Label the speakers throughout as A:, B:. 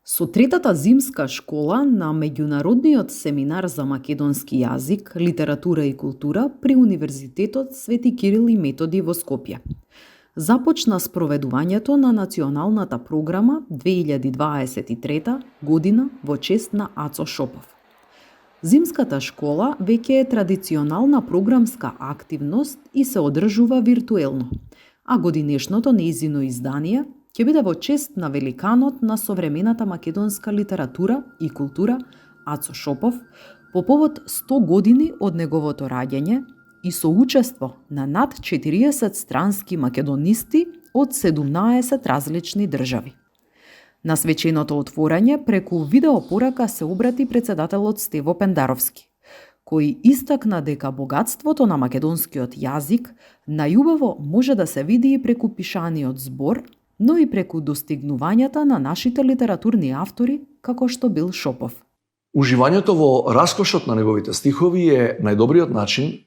A: Со третата зимска школа на меѓународниот семинар за македонски јазик, литература и култура при Универзитетот Свети Кирил и Методи во Скопје започна спроведувањето на националната програма 2023 година во чест на Ацо Шопов. Зимската школа веќе е традиционална програмска активност и се одржува виртуелно, а годинешното нејзино издание ќе биде во чест на великанот на современата македонска литература и култура Ацо Шопов по повод 100 години од неговото раѓање и соучество на над 40 странски македонисти од 17 различни држави. На свеченото отворање преку видеопорака се обрати председателот Стево Пендаровски, кој истакна дека богатството на македонскиот јазик најубаво може да се види и преку пишаниот збор, но и преку достигнувањата на нашите литературни автори, како што бил Шопов.
B: Уживањето во раскошот на неговите стихови е најдобриот начин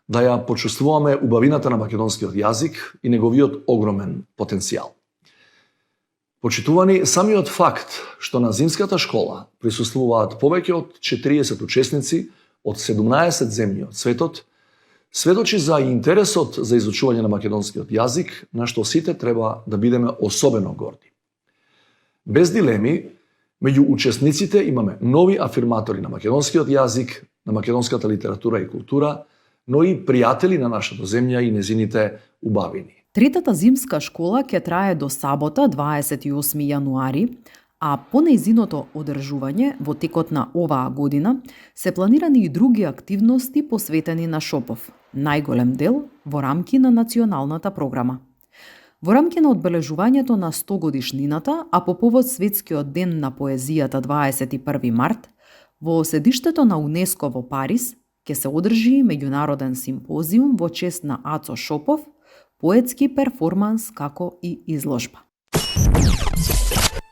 B: да ја почувствуваме убавината на македонскиот јазик и неговиот огромен потенцијал. Почитувани, самиот факт што на зимската школа присуствуваат повеќе од 40 учесници од 17 земји од светот, сведочи за интересот за изучување на македонскиот јазик, на што сите треба да бидеме особено горди. Без дилеми, меѓу учесниците имаме нови афирматори на македонскиот јазик, на македонската литература и култура, но и пријатели на нашата земја и незините убавини.
A: Третата зимска школа ќе трае до сабота, 28 јануари, а по нејзиното одржување во текот на оваа година се планирани и други активности посветени на Шопов, најголем дел во рамки на националната програма. Во рамки на одбележувањето на 100 годишнината, а по повод Светскиот ден на поезијата 21 март, во седиштето на УНЕСКО во Париз ќе се одржи меѓународен симпозиум во чест на Ацо Шопов, поетски перформанс како и изложба.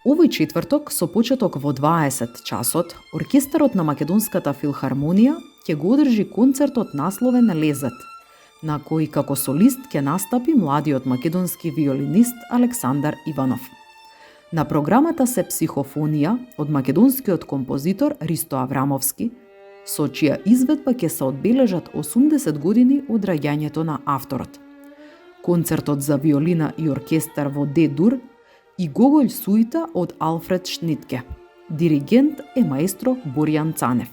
A: Овој четврток, со почеток во 20 часот, оркестарот на Македонската филхармонија ќе го одржи концертот насловен Лезет, на кој како солист ќе настапи младиот македонски виолинист Александар Иванов. На програмата се психофонија од македонскиот композитор Ристо Аврамовски, со чија изведба ќе се одбележат 80 години од раѓањето на авторот. Концертот за виолина и оркестар во Д-дур и Гоголј суита од Алфред Шнитке. Диригент е маестро Боријан Цанев.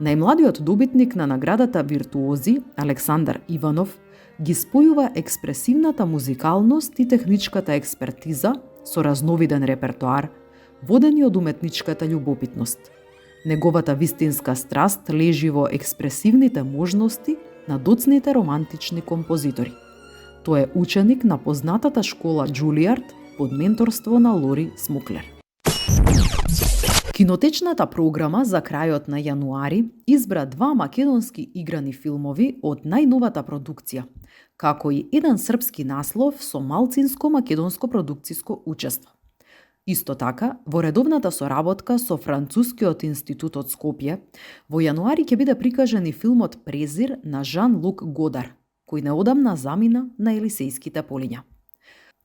A: Најмладиот добитник на наградата Виртуози, Александар Иванов, ги спојува експресивната музикалност и техничката експертиза со разновиден репертоар, водени од уметничката љубопитност. Неговата вистинска страст лежи во експресивните можности на доцните романтични композитори. Тој е ученик на познатата школа Џулијард под менторство на Лори Смуклер. Кинотечната програма за крајот на јануари избра 2 македонски играни филмови од најновата продукција, како и еден српски наслов со малцинско македонско продукциско учество. Исто така, во редовната соработка со Францускиот институт од Скопје, во јануари ќе биде прикажен и филмот Презир на Жан-Лук Годар, кој неодамна замина на Елисејските полиња.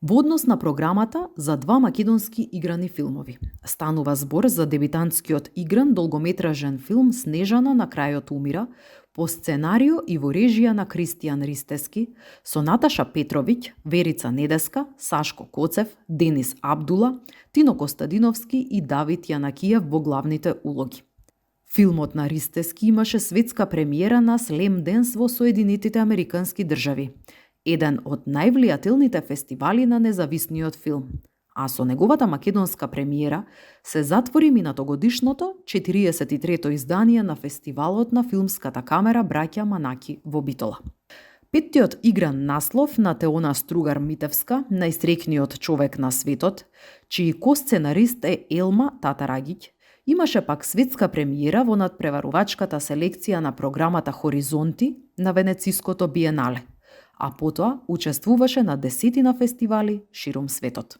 A: Во однос на програмата за 2 македонски играни филмови. Станува збор за дебитантскиот игран долгометражен филм Снежана на крајот умира, по сценарио и во режија на Кристијан Ристески, со Наташа Петровиќ, Верица Недеска, Сашко Коцев, Денис Абдула, Тино Костадиновски и Давид Јанакиев во главните улоги. Филмот на Ристески имаше светска премиера на Слем Денс во Соединетите Американски држави, еден од највлијателните фестивали на независниот филм, а со неговата македонска премиера се затвори минатогодишното 43-то издание на фестивалот на филмската камера Браќа Манаки во Битола. Петтиот игран наслов на Теона Стругар Митевска, најстрекниот човек на светот, чиј косценарист е Елма Татарагиќ, имаше пак светска премиера во надпреварувачката селекција на програмата Хоризонти на Венециското биенале, а потоа учествуваше на 10 фестивали ширум светот.